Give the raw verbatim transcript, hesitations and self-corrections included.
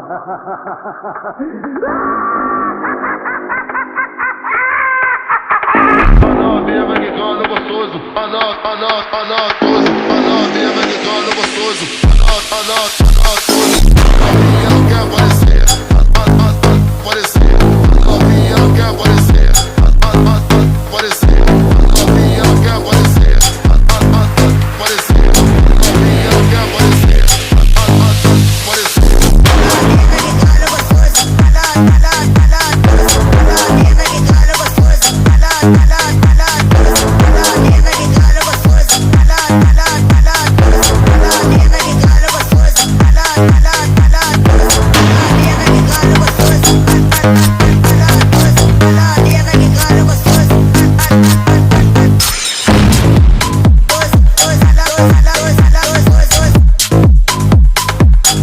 A novinha vai quicando gostoso. A no, a no, a novinha vai quicando gostoso. A no, a no, a novinha não quer aparecer. A, a, a, aparecer. A novinha não quer